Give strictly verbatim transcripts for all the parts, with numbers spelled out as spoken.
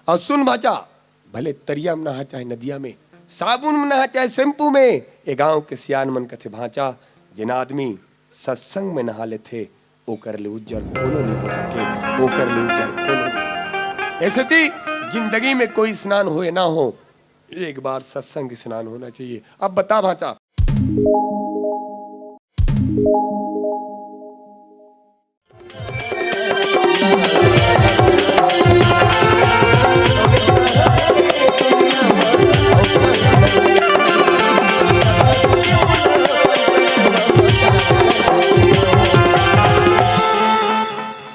अउ सुन भांचा, भले तरिया में नहा चाहे नदिया में, साबुन में नहा चाहे शैम्पू में, ए गांव के सियान मन कथे भांचा, जेन आदमी सत्संग में नहा लेथे, ओकर ले उज्जर कोनो नइ हो सके, ओकर ले उज्जर कोनो नइ। ऐसे ती जिंदगी में कोई स्नान होए ना हो, एक बार सत्संग स्नान होना चाहिए। अब बता भांचा।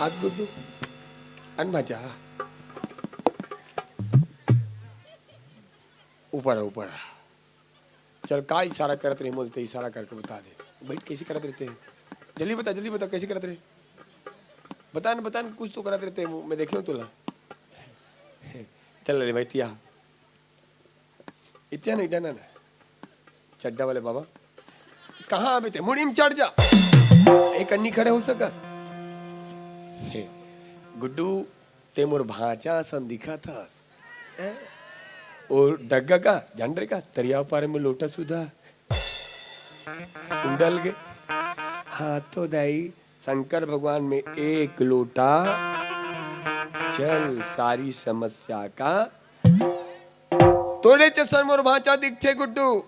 हाथ गुड्डू, अन भांचा। ऊपर आ, ऊपर आ। चल, का इशारा करत रहे, मोल ते इशारा करके बता दे। बैठ, कैसे करत रहते हैं? जल्दी बता, जल्दी बता, कैसे करत रहे? बता न, बता न, कुछ तो करत रहते हैं, मैं देखे हूँ तोला। चल ले भाई, तिया। इतना नहीं डरना ना। चड्डा वाले बाबा, कहाँ आबे ते? मुड़ी में चढ़ जा। एक अन्नी खड़े हो सका? हे, गुड्डू, ते मोर भांचा असन दिखत हस। हैं? ओ डग्गा का, जान रे का, तरिया पार में लोटा सुधा। उंडल गे। हाँ तो दाई, शंकर भगवान में एक लोटा, चल सारी समस्या का। तोरे जसन मोर भांचा दिखथे गुड्डू,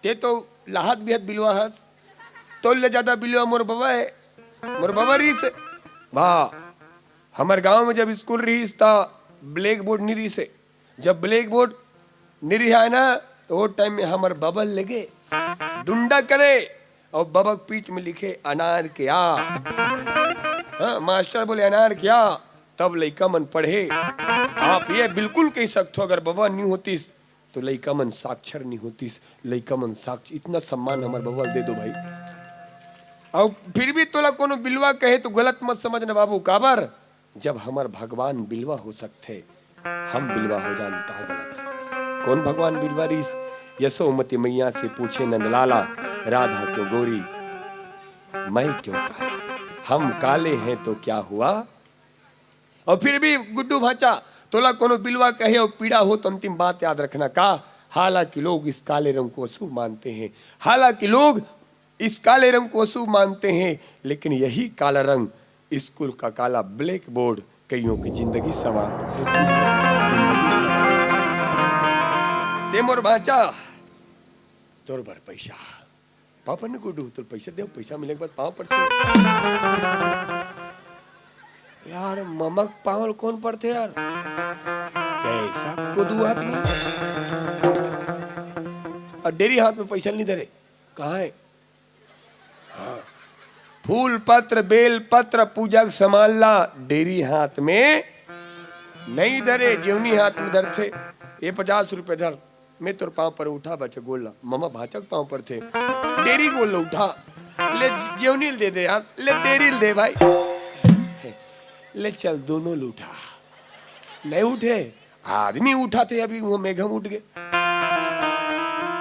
ते तो लाहत बिहत बिलवा हस, तोर ले ज्यादा बिलवा मोर बबा हे, मोर बबा रहिस हे। वाह, हमर गांव में जब स्कूल रहिस त ब्लैक बोर्ड नी रहिस हे। जब ब्लैक बोर्ड नी रिहाय ना, तो वो टाइम में हमर बबा लगे डुंडा करे अउ बबा के पीठ में लिखे अनार के आ। हाँ, मास्टर बोले अनार के आ, तब लइका मन पढ़े। आप ये बिल्कुल कहि सकथो, अगर बबा नी होतिस तो लइका मन साक्षर नी होतिस, लइका मन साक्ष-, इतना सम्मान हमर बबा ल दे दो भाई। अउ फिर भी तोला कोनो बिलवा कहे तो गलत मत समझना बाबू, काबर? जब हमर भगवान बिलवा हो सकथे, हम बिलवा हो जान का गलत? कौन भगवान बिलवा रहिस? यशोमती मैया से पूछे नंदलाला, राधा क्यों गोरी, मैं क्यों काला? हम काले हैं तो क्या हुआ? अउ फिर भी गुड्डू भांचा, तोला कोनो बिलवा कहे अउ पीड़ा हो तो अंतिम बात याद रखना का, हालांकि लोग इस काले रंग को अशुभ मानते हैं, हालांकि लोग इस काले रंग को अशुभ मानते हैं, लेकिन यही काला रंग, स्कूल का काला ब्लैक बोर्ड, कइयों की जिंदगी संवार देती है। ते मोर भांचा, तोर बर पैसा। पाँव पर नहीं गुड्डू, तोर पैसा दे, पैसा मिले के बाद पाँव पड़थे। यार, ममक पाँव ल कौन पड़थे यार? कैसा कोदू आदमी। अउ डेरी हाथ में पैसा नहीं धरे, कहाँ हे? हाँ। फूल पत्र, बेल पत्र, पूजा के सामान ला डेरी हाथ में नहीं धरे, जेवनी हाथ में धरथे। ये पचास रुपये धर, मैं तोर पाँव पर उठा बचे गोड़ ला, ममा भांचा के पाँव पड़थे। डेरी गोड़ ला उठा, ले जेवनी ल दे दे यार, ले डेरी ल दे भाई। ले चल, दोनों ल उठा। नहीं उठे, आदमी उठाथे, अभी वो मेघम उठ गए।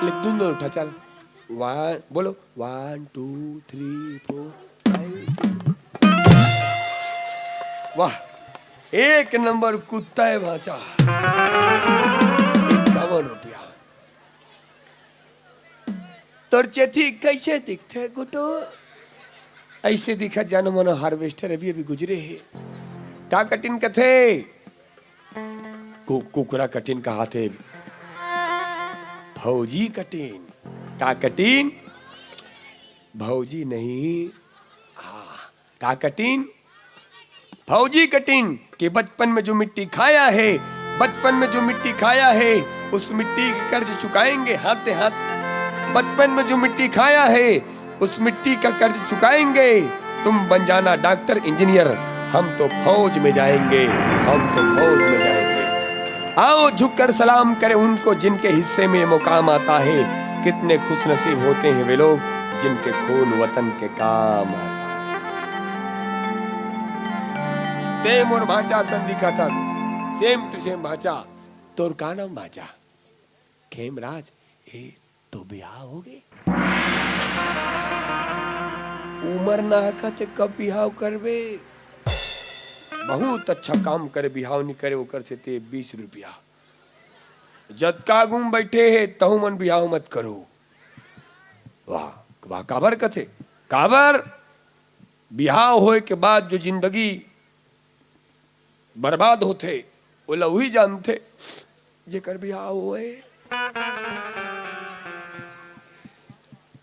ले दोनों उठा, चल। One, बोलो, one, two, three, four, five, six। वाह, एक नंबर कुत्ता हे भांचा। इक्यावन रुपया। तोर चेथी कैसे दिखथे गुड्डू? ऐसे दिखत जानो मनो harvester अभी अभी गुजरे हे। का कटिन कथे? कु-, कुकरा कटिन कहाथे। भौजी कटिन। का कटिन? भौजी नहीं। हाँ, का कटिन? फौजी कटिन कि बचपन में जो मिट्टी खाया है, बचपन में जो मिट्टी खाया है, उस मिट्टी के कर्ज चुकाएंगे हाथे हाथ। बचपन में जो मिट्टी खाया है, उस मिट्टी का कर्ज चुकाएंगे। तुम बन जाना डॉक्टर, इंजीनियर, हम तो फौज में जाएंगे, हम तो फौज में जाएंगे। आओ झुककर सलाम करें उनको जिनके हिस्से में ये मुकाम आता है। कितने खुशनसीब होते हैं वे लोग जिनके खून वतन के काम आता है। ते मोर भांचा असन दिखत हस, same to same भांचा। तोर का नाम भांचा? खेमराज। ए, तो ब्याह हो गे? उमर ना हका ते कब बिहाव करबे? बहुत अच्छा काम करे, बिहाव नी करे, ओकर से ते बीस रुपया। जतका गुम बैठे हे, तहू मन बिहाव मत करो। वाह, वाह, काबर कथे? काबर? बिहाव होए के बाद जो जिंदगी बर्बाद होथे, ओला उही जानथे, जेकर बिहाव होए।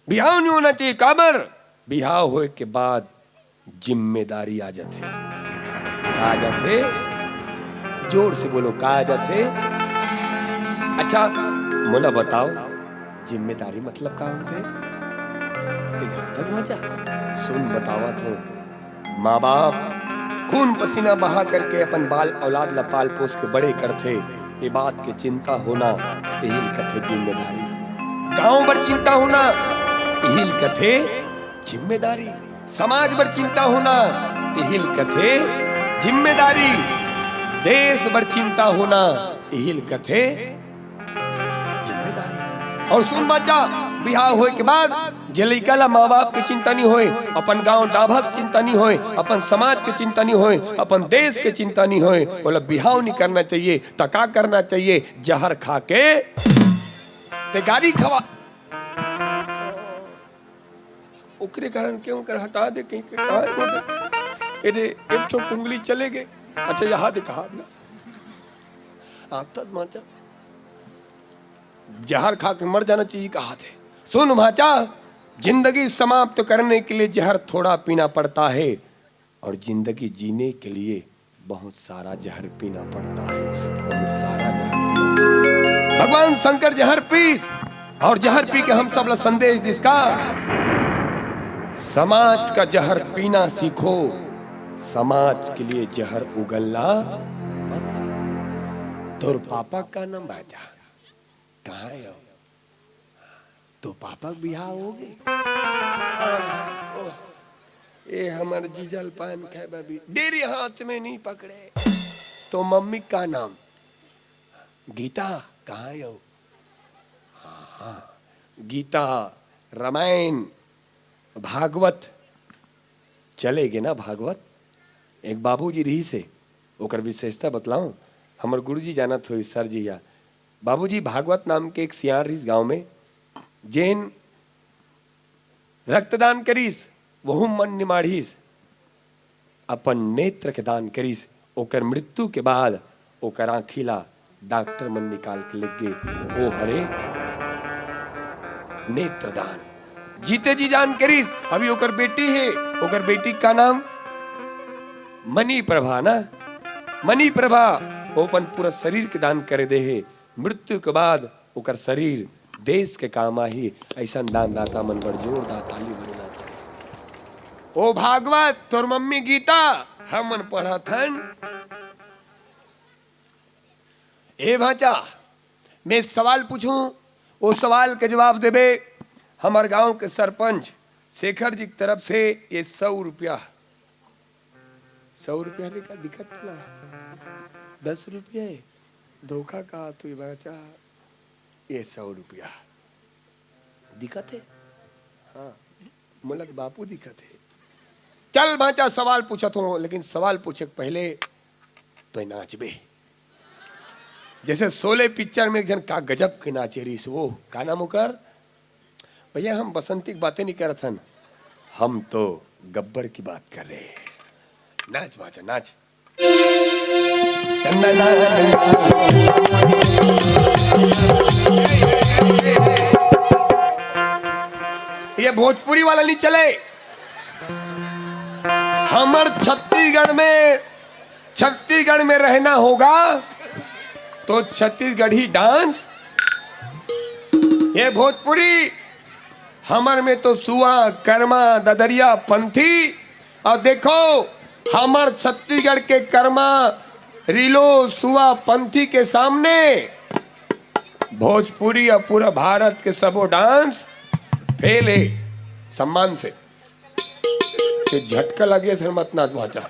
बिहाव नहीं होना चाहिए, काबर? बिहाव होए के बाद जिम्मेदारी आ जाथे। का आ जाथे? जोर से बोलो, का आ जाथे? अच्छा, मोला बताओ, जिम्मेदारी मतलब का होथे? ते जानथस भांचा? सुन, बतावत हूँ। माँ बाप खून पसीना बहा करके अपन बाल औलाद ला पाल पोस के बड़े करथे। ये बात के चिंता होना, यही कथे जिम्मेदारी। गांव बर चिंता होना, यही कथे जिम्मेदारी। समाज बर चिंता होना, यही कथे जिम्मेदारी। देश बर चिंता होना, यही कथे जिम्मेदारी। और सुन बच्चा, बिहाव होए के बाद जे लइका ला माँ बाप के चिंता नहीं होए, अपन गांव डाभा के चिंता नहीं होए, अपन समाज के चिंता नहीं होए, अपन देश के चिंता नहीं होए, ओला बिहाव नहीं करना चाहिए। त का करना चाहिए? जहर खा के ते गारी खवा। ओकरे कारण क्यों कर हटा दे कहीं के, कहाँ है वो दे? ए दे, एक ठो कुंगली चले गए। अच्छा, यहाँ दे कहा ना। आप तो माचा जहर खा के मर जाना चाहिए कहा थे। सुन भांचा, जिंदगी समाप्त करने के लिए जहर थोड़ा पीना पड़ता है और जिंदगी जीने के लिए बहुत सारा जहर पीना पड़ता है। बहुत सारा जहर। भगवान शंकर जहर पीस और जहर पी के हम सब ला संदेश दिस का, समाज का जहर पीना सीखो, समाज के लिए जहर उगलना मत सीखो। तोर पापा का नाम भांचा? कहाँ है हो? तो पापा के बिहाव हो गे। ओह, ए हमर जीजल पान खाए बाबी, डेरी हाथ में नहीं पकड़े। तो मम्मी का नाम? गीता। कहाँ हो? हाँ, हाँ। गीता, रामायण, भागवत। चले गे ना भागवत। एक बाबूजी रहिस हे, ओकर विशेषता बतलाऊं। हमर गुरुजी जानत होई, सर जी या। बाबूजी भागवत नाम के एक सियान रहिस गांव में, जेन रक्तदान करिस, वहू मन निमाढ़िस, अपन नेत्र के दान करिस। ओकर मृत्यु के बाद ओकर आँखी ला डॉक्टर मन निकाल के लेग गे। ओ हरे नेत्रदान। जीते जी जान करिस। अभी ओकर बेटी हे, ओकर बेटी का नाम मणि प्रभा ना, मणि प्रभा। वो अपन पूरा शरीर के दान करे दे हे। मृत्यु के बाद ओकर शरीर देश के काम आही। ऐसन दानदाता मन बर जोरदार ताली बजना चाहिए। ओ भागवत, तोर मम्मी गीता, हमन पढ़त हन। ए भांचा, मैं सवाल पूछूं, वो सवाल के जवाब देबे। हमर गांव के सरपंच शेखर जी की तरफ से ये सौ रुपया, सौ रुपया रे का दिखत ला? दस रुपया है, धोखा का तू भांचा, ये सौ रुपया दिखत है? हाँ, मोला के बापू दिखत है। चल भांचा, सवाल पूछत हो, लेकिन सवाल पूछे के पहले तो नाचबे। जैसे शोले पिक्चर में एक जन का गजब के नाचे रहिस, वो का नाम ओकर? भैया, हम बसंती की बातें नहीं करत हन, हम तो गब्बर की बात कर रहे हैं। नाच भांचा, नाच। चंदा ना। ये भोजपुरी वाला नहीं चले। हमर छत्तीसगढ़ में, छत्तीसगढ़ में रहना होगा तो छत्तीसगढ़ी डांस। ये भोजपुरी हमर में तो सुआ, कर्मा, ददरिया, पंथी। और देखो, हमर छत्तीसगढ़ के कर्मा, रीलो, सुआ, पंथी के सामने भोजपुरी और पूरा भारत के सबो डांस फेल है। सम्मान से। ते झटका लगे सर, मत नाच भांचा,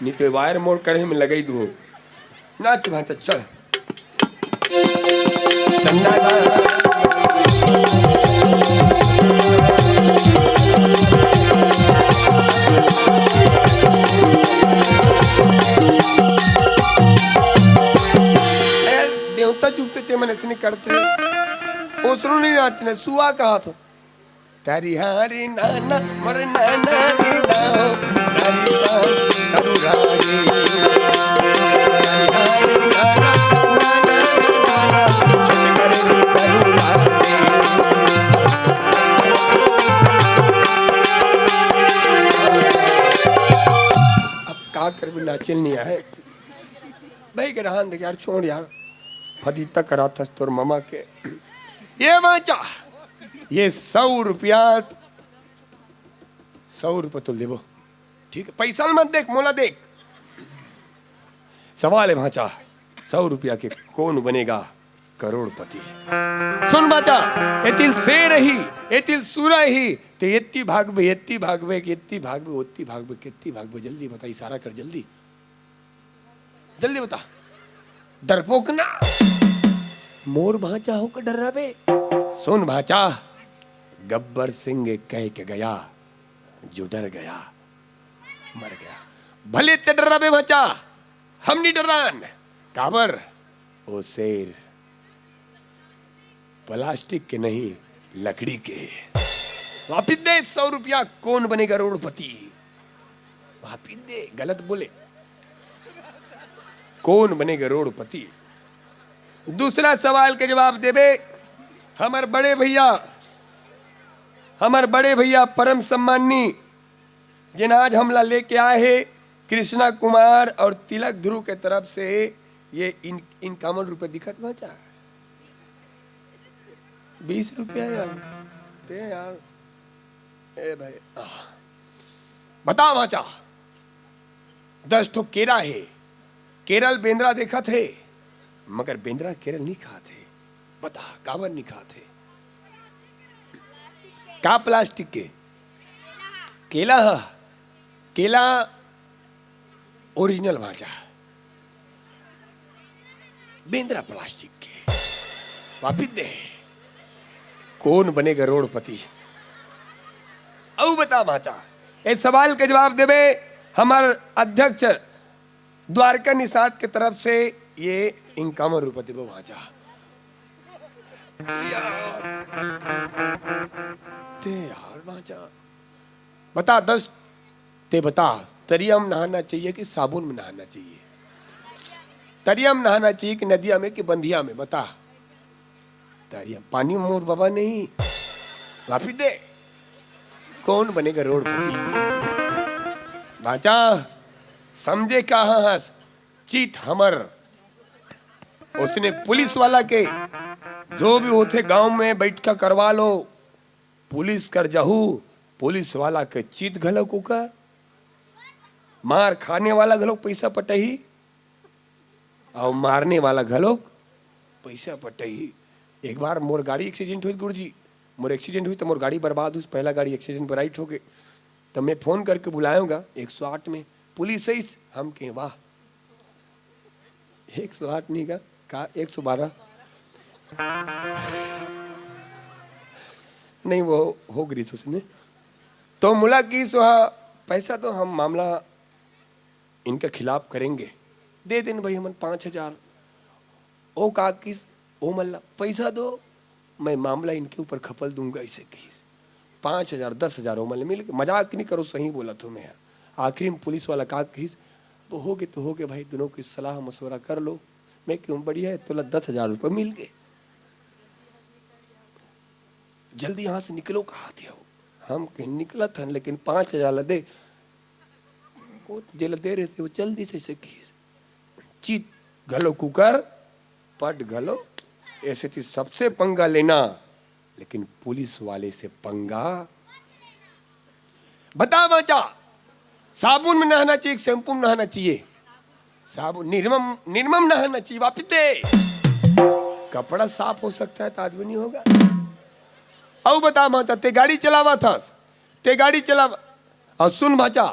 नहीं तो वायर मोड़ करे में लगाई दू। नाच भांचा, चल। देवता चुपते ते मन अइसने करथे। ओसनो नहीं नाचने, सुआ कहा थो। तारी हारी नाना, मोर नाना रे ना हो, तारी हारी करुणा रे। तारी हारी नाना, नाना रे नाना, छुटकर भी करुणा रे। अब का करबे, नाचे ल नहीं आए। भाई के रहन दे यार, छोड़ यार, फजीता कराथस तोर ममा के। ये भांचा, ये सौ रुपया, सौ रुपया तो लेबो, ठीक है, पैसा ल मत देख, मोला देख। सवाल है भांचा, सौ रुपया के कौन बनेगा करोड़पति? सुन भांचा, एतिल शेर ही, एतिल सुरा ही, ते एत्ती भागबे, एत्ती भागबे, एत्ती भागबे, ओत्ती भागबे, केत्ती भागबे, जल्दी बता, इशारा कर जल्दी। जल्दी बता। डरपोक ना। मोर भांचा होकर डर्राबे। सुन भांचा, गब्बर सिंह कह के गया, जो डर गया, मर गया। भले ते डर्राबे भांचा, हम नहीं डर्रान। काबर? ओ शेर प्लास्टिक के नहीं, लकड़ी के। वापिस दे सौ रुपया, कौन बने करोड़पति? वापिस दे, गलत बोले। कौन बने करोड़पति? दूसरा सवाल के जवाब देबे, हमर बड़े भैया, हमर बड़े भैया परम सम्मानी, जेन आज हमला लेके आए हे कृष्णा कुमार और तिलक ध्रुव के तरफ से ये इन, इनकावन रुपये दिखत भांचा। बीस रुपया यार, ते यार, ए भाई, आह। बता भांचा, दस ठो केरा हे, केरा ल बेंदरा देखत हे, मगर बेंदरा केरा ल नहीं खात हे। बता, काबर नहीं खात हे? का प्लास्टिक के? केला ह, केला ओरिजिनल भांचा, बेंदरा प्लास्टिक के। वापिस दे, कौन बने करोड़पति? अउ बता भांचा, ए सवाल के जवाब देबे हमर अध्यक्ष द्वारका निषाद के तरफ से ये इनकावन रुपये देबो भांचा। यार, ते यार भांचा, बता दस, ते बता, तरिया में नहाना चाहिए कि साबुन में नहाना चाहिए? तरिया में नहाना चाहिए कि नदिया में कि बंधिया में? बता। तरिया पानी मोर बाबा नहीं, वापिस दे। कौन बने करोड़पति? भांचा, समझे कहाँ हस? चित हमर। ओसने पुलिस वाला के जो भी होथे गांव में बैठका करवा लो, पुलिस कर जाहू, पुलिस वाला के चित घलो कुकर, मार खाने वाला घलो पैसा पटही, अउ मारने वाला घलो पैसा पटही। एक बार मोर गाड़ी एक्सीडेंट हुई गुरुजी, मोर एक्सीडेंट हुई तो मोर गाड़ी बर्बाद हुई, पहला गाड़ी एक्सीडेंट में राइट हो गए। तो मैं फोन करके बुलाऊंगा एक सौ आठ में, पुलिस है इस, हम कहें वाह, एक सौ आठ नहीं का, का एक सौ बारह? नहीं, वो हो गई उसने। तो मुला की सुहा, पैसा तो हम मामला इनके खिलाफ करेंगे, दे देन भाई हमन पाँच हजार। ओ का किस, ओ मल्ला, पैसा दो, मैं मामला इनके ऊपर खपल दूंगा, ऐसे किस। पाँच हजार, दस हजार ओ मल्ला मिल गए। मजाक नहीं करो, सही बोला तुम्हें यार। आखिरी में पुलिस वाला का किस, तो हो गए तो हो गए भाई, दोनों की सलाह मशवरा कर लो। मैं क्यों, बढ़िया है, तोला दस हजार रुपये मिल गए। जल्दी यहाँ से निकलो, कहा थे हो? हम कहीं निकलत हन, लेकिन पाँच हजार ला दे। वो जेला दे रहे थे, वो जल्दी से ऐसे किस। चित घलो कुकर, पट घलो, ऐसे थी सबसे पंगा लेना, लेकिन पुलिस वाले से पंगा। बता बचा, साबुन में नहाना चाहिए कि शैम्पू में नहाना चाहिए? साबुन, निर्मम, निर्मम नहाना चाहिए, वापिस दे। कपड़ा साफ हो सकता है तो आदमी नहीं होगा। अउ बता भांचा, ते गाड़ी चलावा थस, ते गाड़ी चलावा। अउ सुन भांचा,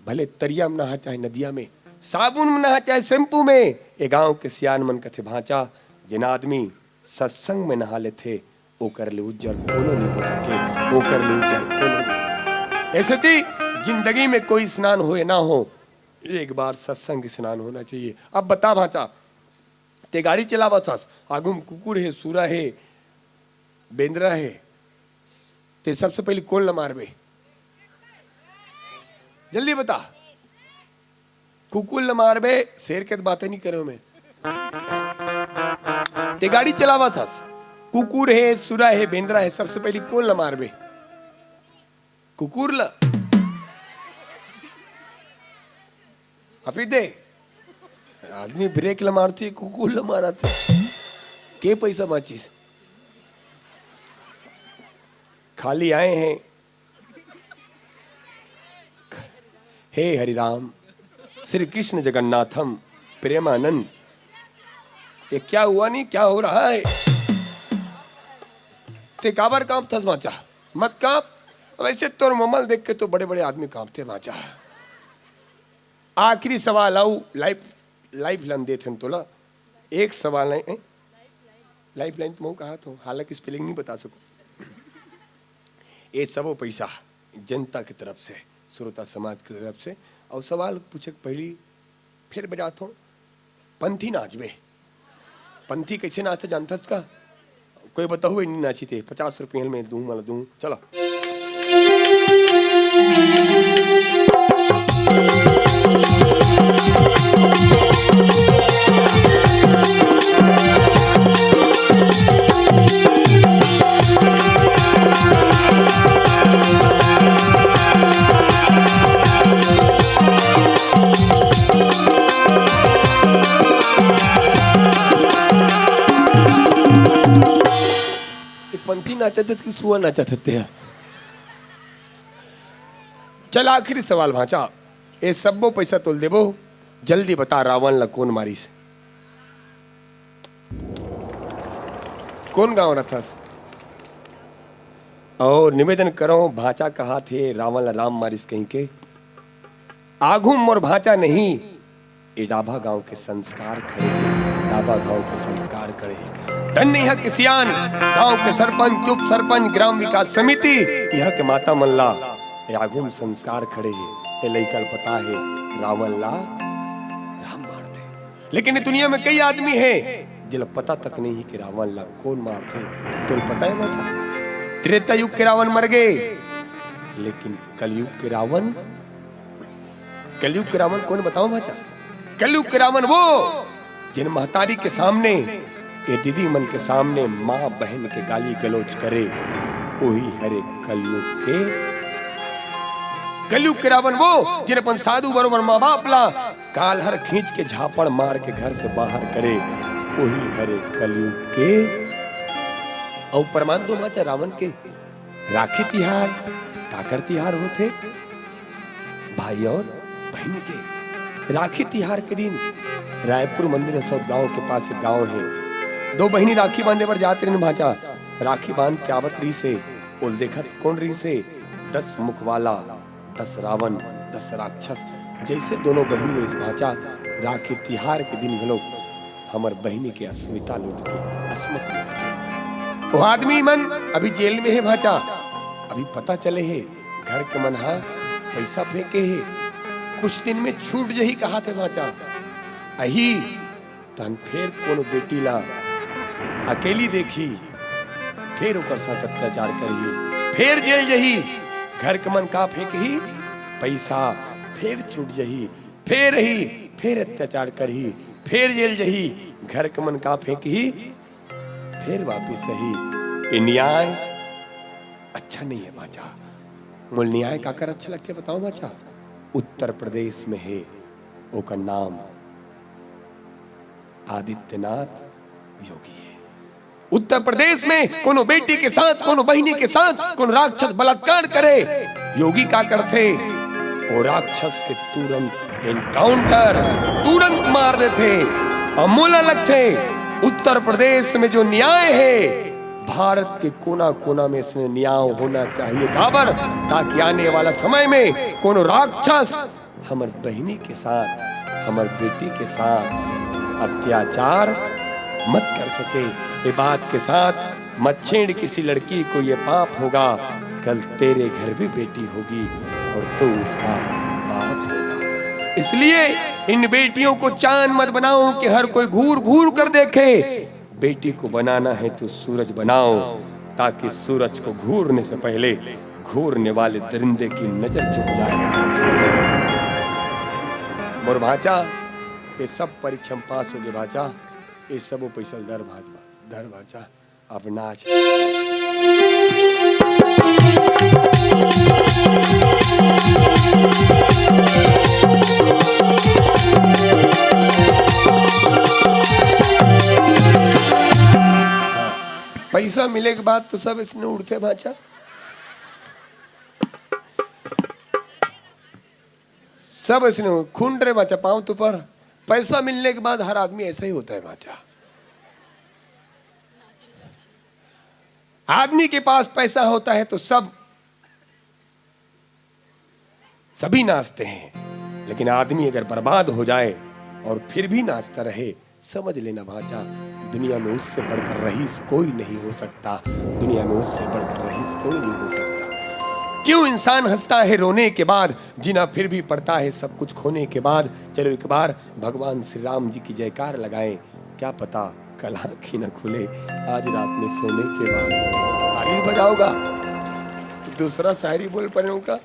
भले तरिया में नहा चाहे नदिया में, साबुन में नहा चाहे शैम्पू में, ये गांव के सियान मन कथे भांचा, जेन आदमी सत्संग में नहा लेथे, ओकर ले उज्जर कोनो नहीं हो सके, ओकर ले उज्जर कोनो नहीं। ऐसे थी जिंदगी में कोई स्नान होए ना हो, एक बार सत्संग स्नान होना चाहिए। अब बता भांचा, ते गाड़ी चलावत हस, आगू म कुकुर हे, सूरा हे, बेंदरा हे, ते सबसे पहिली कोन ल मारबे? जल्दी बता। कुकुर ल मारबे, शेर के त बाते नइ करेंव मैं। ते गाड़ी चलावत हस, कुकुर हे, सूरा हे, बेंदरा हे, सबसे पहिली कोन ल मारबे? कुकुर ल। अभी दे, आदमी ब्रेक ल मारथे, कुकुर ल मारथे। के पैसा बाँचिस? खाली आए हैं। हे हरि राम, श्री कृष्ण जगन्नाथम, प्रेमानंद। ये क्या हुआ नहीं, क्या हो रहा है? ते काबर कांपथस भांचा? मत कांप। वैसे तोर ममल देख के तो बड़े-बड़े आदमी कांपथे भांचा। आखिरी सवाल, अउ लाइफ, लाइफ लाइन देथन तोला। एक सवाल है, हैं? लाइफ लाइन तो मैं कहा था, हालांकि स्पेलिंग नहीं बता सकूं। ये सबो पैसा जनता की तरफ से, श्रोता समाज की तरफ से। और सवाल पूछे के पहली फिर बजात हूँ, पंथी नाचबे। पंथी कैसे नाचते जानथस का? कोई बताओ, नहीं नाची थे, पचास रुपये में दूँ, मला दूँ, चलो। एक पंथी नाचत हे कि सुआ नाचत हे तेहा? चल, आखिरी सवाल भांचा, ये सब्बो पैसा तोल देबो, जल्दी बता, रावण ला कौन मारिस? कौन गांव रथस? और निवेदन करो, भांचा कहा थे रावण ला राम मारिस कहीं के। आघू मोर भांचा नहीं, ए डाभा गांव के संस्कार खड़े हे, डाभा गांव के संस्कार खड़े हे। धन्य इहां के सियान, गांव के सरपंच, उप सरपंच, ग्राम विकास समिति, इहां के माता मन ला ए आघू म संस्कार खड़े हे। ए लइका ल पता हे, रावण ला राम मारथे। लेकिन ए दुनिया में कई आदमी हे, जेला पता तक नहीं हे कि रावण ला कौन मारथे। तोला पता हे भांचा? त्रेता युग के रावण मर गे, लेकिन कलयुग के रावण, कलयुग के रावण कौन बताओ भांचा? कलयुग के रावण वो, जिन महतारी के सामने, ये दीदी मन के सामने माँ बहन के गाली गलौज करे, वही हरे कलयुग के, कलयुग के रावण वो, जिन अपन साधु बरोबर माँ बाप ला कालहर खींच के झापड़ मार के घर से बाहर करे, वही हरे कलयुग के। अउ प्रमाण दो भांचा रावण के। राखी तिहार काकर तिहार होथे? भाई और बहिनी के। राखी तिहार के दिन रायपुर मंदिर असौद गांव के पास एक गांव हे। दो बहिनी राखी बांधे बर जात रहिन भांचा। राखी बांध के आवत रहिस हे, ओला देखत कोन रहिस हे? दस मुख वाला, दस रावण, दस राक्षस। जइसे दोनों बहिनी अइस भांचा, राखी तिहार के दिन घलो हमर बहिनी के अस्मिता लूट के, अस्मत लूट के। वो आदमी मन अभी जेल में हे भांचा, अभी पता चले हे, घर के मन हा पैसा फेंके हे, कुछ दिन में छूट जही कहाथे भांचा। अही तहन फेर कोनो बेटी ला अकेली देखही, फेर ओकर साथ अत्याचार करही, फेर जेल जही, घर के मन का फेंकही, पैसा, फेर छूट जही, फेर रही, फेर अत्याचार करही, फेर जेल जही, घर के मन का फेंकही, फेर वापिस आही। ये न्याय अच्छा नहीं हे भांचा। मोला न्याय काकर अच्छा लगथे बताओ भांचा? उत्तर प्रदेश में हे, ओकर नाम आदित्यनाथ योगी हे। उत्तर प्रदेश में कोनो बेटी के साथ, कोनो बहिनी के साथ, कोनो राक्षस बलात्कार करे, योगी का करथे? वो राक्षस के तुरंत एनकाउंटर, तुरंत मार देथे। अउ मोला लगथे, उत्तर प्रदेश में जो न्याय हे, भारत के कोना-कोना में इसने न्याय होना चाहिए। काबर? ताकि आने वाला समय में कोनो राक्षस हमर बहिनी के साथ, हमर बेटी के साथ अत्याचार मत कर सके। ये बात के साथ मत छेड़ किसी लड़की को, ये पाप होगा। कल तेरे घर भी बेटी होगी और तू उसका बाप होगा। इसलिए इन बेटियों को चांद मत बनाओ कि हर कोई घूर घूर कर देखे। बेटी को बनाना है तो सूरज बनाओ, ताकि सूरज को घूरने से पहले घूरने वाले दरिंदे की नजर चुक जाए। मोर भांचा, ये सब परीक्षा में पास होगे भांचा, ये सबो पैसा ल धर भांचा, धर भांचा। अब नाच। पैसा मिले के बाद तो सब इसने उड़थे भांचा, सब इसने खुंड रे भांचा, पांव तो पर। पैसा मिलने के बाद हर आदमी ऐसा ही होता है भांचा। आदमी के पास पैसा होता है तो सब, सभी नाचते हैं, लेकिन आदमी अगर बर्बाद हो जाए और फिर भी नाचता रहे, समझ लेना भांचा, दुनिया में उससे बढ़कर रईस कोई नहीं हो सकता। दुनिया में उससे बढ़कर रईस कोई नहीं हो सकता। क्यों इंसान हंसता है रोने के बाद, जीना फिर भी पड़ता है सब कुछ खोने के बाद। चलो एक बार भगवान श्री राम जी की जयकार लगाएं, क्या पता कल आँख ही न खुले आज रात में सोने के बाद। ताली बजाओगा, दूसरा शायरी बोल पड़े उनका,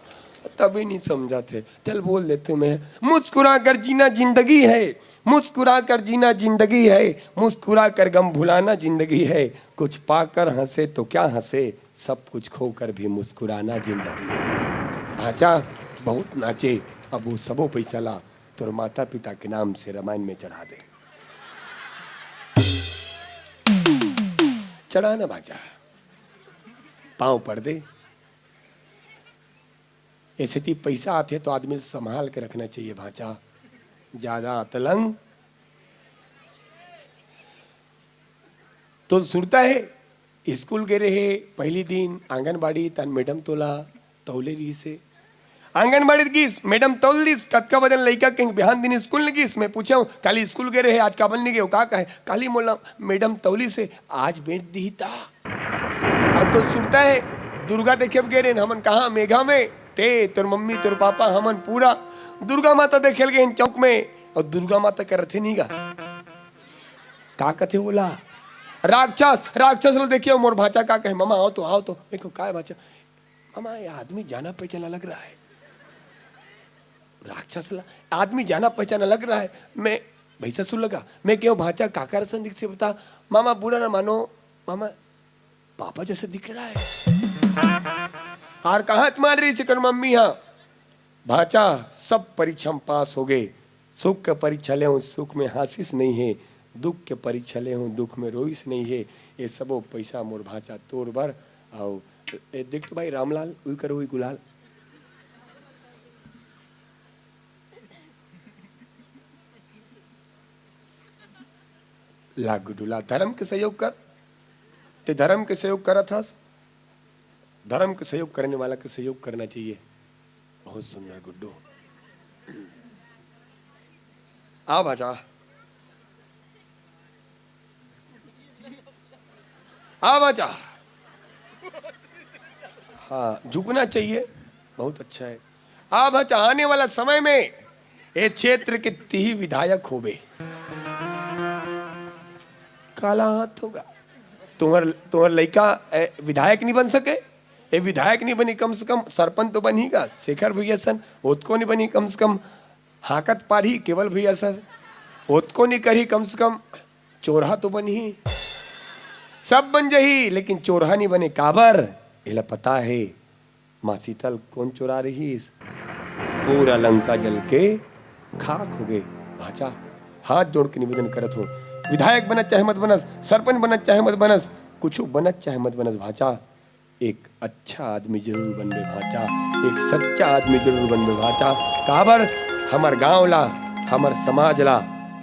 तभी नहीं समझा थे। चल बोल देते मैं। मुस्कुरा कर जीना जिंदगी है, मुस्कुरा कर जीना जिंदगी है, मुस्कुरा कर गम भुलाना जिंदगी है। कुछ पाकर हंसे तो क्या हंसे, सब कुछ खोकर भी मुस्कुराना जिंदगी है। भांचा बहुत नाचे, अब वो सबो पैसा ला तोर माता पिता के नाम से रामायण में चढ़ा दे। चढ़ा ना भांचा, पांव पड़ दे। ऐसे ती पैसा आथे तो आदमी संभाल के रखना चाहिए भांचा, ज्यादा अतलंग। तो सुनता है, स्कूल गे रहे पहली दिन आंगनबाड़ी, तन मैडम तोला तौले रहिस हे। आंगनबाड़ी गिस, मैडम तौल दिस, कतका वजन लइका के बिहान दिन स्कूल नइ गिस। मैं पूछेंव, काली स्कूल गे रहे, आज काबर नइ गे? का कहे? काली मोला मैडम तौलिस हे, आज बेच दिही ता। अब तो सुनता है, दुर्गा देखे गे रहे हमन कहाँ? मेघा में। ते, तोर मम्मी, तोर पापा, हमन पूरा दुर्गा माता देखे ल गे चौक में। और दुर्गा माता करथे नहीं गा, का कथे बोला? राक्षस, राक्षस ल देखिए, मोर भांचा का कहे, "मामा, आओ तो, आओ तो।" देखो, "काय भांचा?" "मामा, ये आदमी जाना पहचाना लग रहा है।" राक्षस ला, "आदमी जाना पहचाना लग रहा है।" मैं, भैसा सुन लगा, मैं क्यों भांचा काकर संदिक से बता, "मामा, बुरा ना मानो, मामा, पापा जैसे दिख रहा है।" और कहाँ तुम्हारी रही सिकन मम्मी? हाँ, भांचा, सब परीक्षा में पास हो गए। सुख के परीक्षा ले हूँ, सुख में हासिस नहीं है, दुख के परीक्षा ले हूँ, दुख में रोइस नहीं है। ये सबो पैसा मोर भांचा तोर बर। आओ, ए, देख तो भाई रामलाल, उई करो, उई गुलाल। ला गुड्डू ला, धर्म के सहयोग कर। ते धर्म के सहयोग करत हस, धर्म के सहयोग करने वाला के सहयोग करना चाहिए। बहुत सुंदर गुड्डू। आ भांचा, आ भांचा। हाँ, झुकना चाहिए, बहुत अच्छा है। आ भांचा, आने वाला समय में ये क्षेत्र के तिही विधायक होबे। काला हाथ होगा। तुम्हर, तुम्हर लइका, ए, विधायक नहीं बन सके? ए, विधायक नहीं बनी, कम से कम सरपंच तो बनही गा। शेखर भैया सन ओतको नहीं बनी, कम से कम हाकत पारही। केवल भैया सन ओतको नहीं करही, कम से कम चोरहा तो बनही। सब बन जही, लेकिन चोरहा नहीं बने। काबर? एला पता है, माँ सीता ल कोन चोरा रहिस? पूरा लंका जल के खाक हो गे। भांचा, हाथ जोड़ के निवेदन करत हो, विधायक बनत चाहे मत बनस, सरपंच बनत चाहे मत बनस, कुछु बनत चाहे मत बनस भांचा, एक अच्छा आदमी जरूर बनबे भांचा, एक सच्चा आदमी जरूर बनबे भांचा। काबर? हमर गांव ला, हमर समाज ला,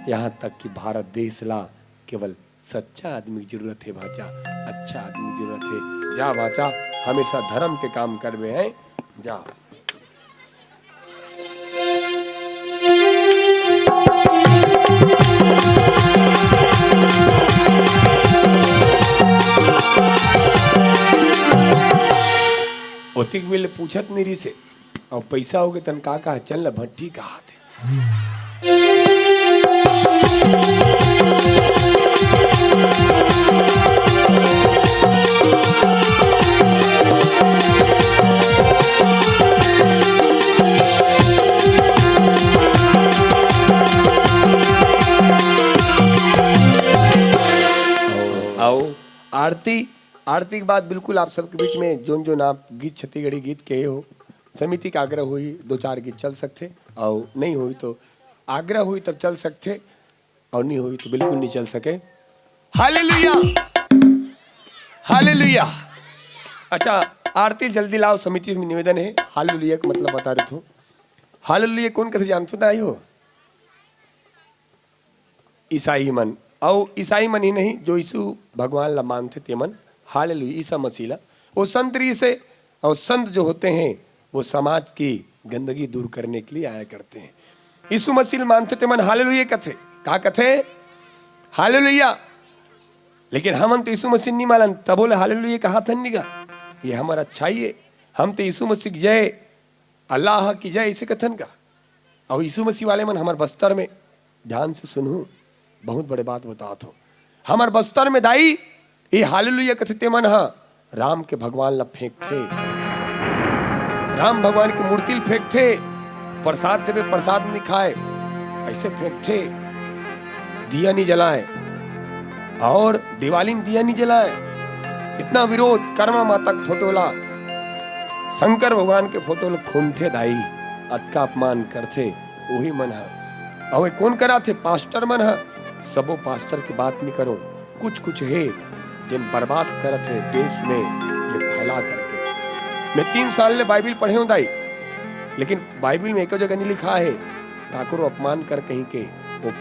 यहाँ तक कि भारत देश ला केवल सच्चा आदमी की जरूरत है भांचा, अच्छा आदमी की जरूरत है। जा भांचा, हमेशा धर्म के काम करबे हैं, जा। ओतिक बेले पूछत नहीं रहिसे, अउ पैसा होगे तन का कहा, चल न भट्टी कहा थे। आओ, आरती, आरती के बाद बिल्कुल आप सबके बीच में जोन जोन आप गीत, छत्तीसगढ़ी गीत कहे हो, समिति के आग्रह होही, दो चार गीत चल सकथे, अउ नहीं होही तो आग्रह होही तब चल सकथे, अउ नहीं होही तो बिल्कुल नहीं चल सके। Hallelujah, hallelujah. अच्छा, आरती जल्दी लाओ, समिति से निवेदन है, हालेलुया का मतलब बता देथों। हालेलुया कोन कथे जानथो त आइयो? ईसाई मन, अउ ईसाई मन ही नहीं, जो यीशु भगवान ला मानथे तेमन हालेलुया, ईसा मसीह ला। वो संत रीस हे, और संत जो होते हैं वो समाज की गंदगी दूर करने के लिए आया करते हैं। यीशु मसीह ला मानथे तेमन हालेलुया कथे। का कथे? हालेलुया। लेकिन हमन तो यीशु मसीह नहीं मानन, तबो ले हालेलुया कहाथन नहीं गा। ये हमर अच्छाई है। हम तो यीशु मसीह की जय, अल्लाह की जय, इसे कथन का। अउ यीशु मसीह वाले मन हमर बस्तर में, ध्यान से सुनहू, बहुत बड़े बात बतात हो। हमर बस्तर में दाई, ये हालेलुया कथे ते मन ह राम के भगवान ला फेंकथे, राम भगवान की मूर्ति ला फेंकथे, प्रसाद देवे, प्रसाद नहीं खाए, ऐसे फेंकथे, दिया नहीं जलाए, और दिवाली में दिया नहीं जलाए। इतना विरोध, कर्मा माता के फोटो ला, शंकर भगवान के फोटो ला खूंदथे दाई, अतका अपमान करथे, वही मन ह। अउ ये कोन कराथे? पास्टर मन ह। सबो पास्टर की बात नहीं करो, कुछ कुछ हे जेन बर्बाद करत हे देश में, ये फैला करके। मैं तीन साल ले बाइबिल पढ़े हूँ दाई, लेकिन बाइबिल में एको जगह नहीं लिखा है काकरो अपमान कर कहीं के, वो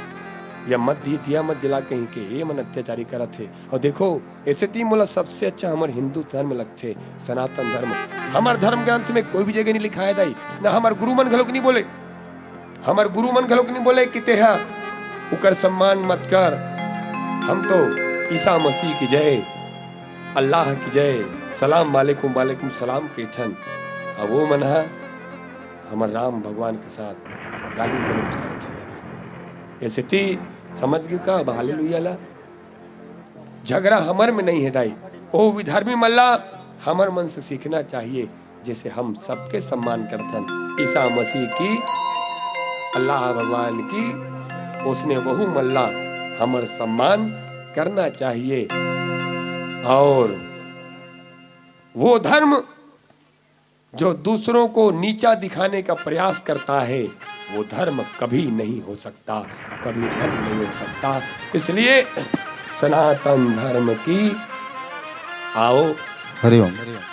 या मत दी, दिया मत जला कहीं के, ये मन अत्याचारी करत हे। और देखो, ऐसे ती मोला सबसे अच्छा हमर हिंदू धर्म लगथे, सनातन धर्म। हमर धर्म ग्रंथ में कोई भी जगह नहीं लिखा है दाई, ना हमर गुरु मन घलोक नहीं बोले, हमर गुरु मन घलोक नहीं बोले कि तेहा उकर सम्मान मत कर। हम तो ईसा मसीह की जय, अल्लाह की जय, सलाम वालेकुम, वालेकुम सलाम कहिथन। अब वो मन ह हमर राम भगवान के साथ गाली गलौज करथे। ऐसे ती समझ गयो का अब हालेलुया ला? झगड़ा हमर में नहीं है दाई, ओ विधर्मी मन ला हमर मन से सीखना चाहिए, जैसे हम सबके सम्मान करथन। ईसा मसीह की, अल्लाह भगवान की, उसने वहू मन ला हमर सम्मान करना चाहिए। और वो धर्म जो दूसरों को नीचा दिखाने का प्रयास करता है, वो धर्म कभी नहीं हो सकता, कभी धर्म नहीं हो सकता। इसलिए सनातन धर्म की, आओ, हरिओम।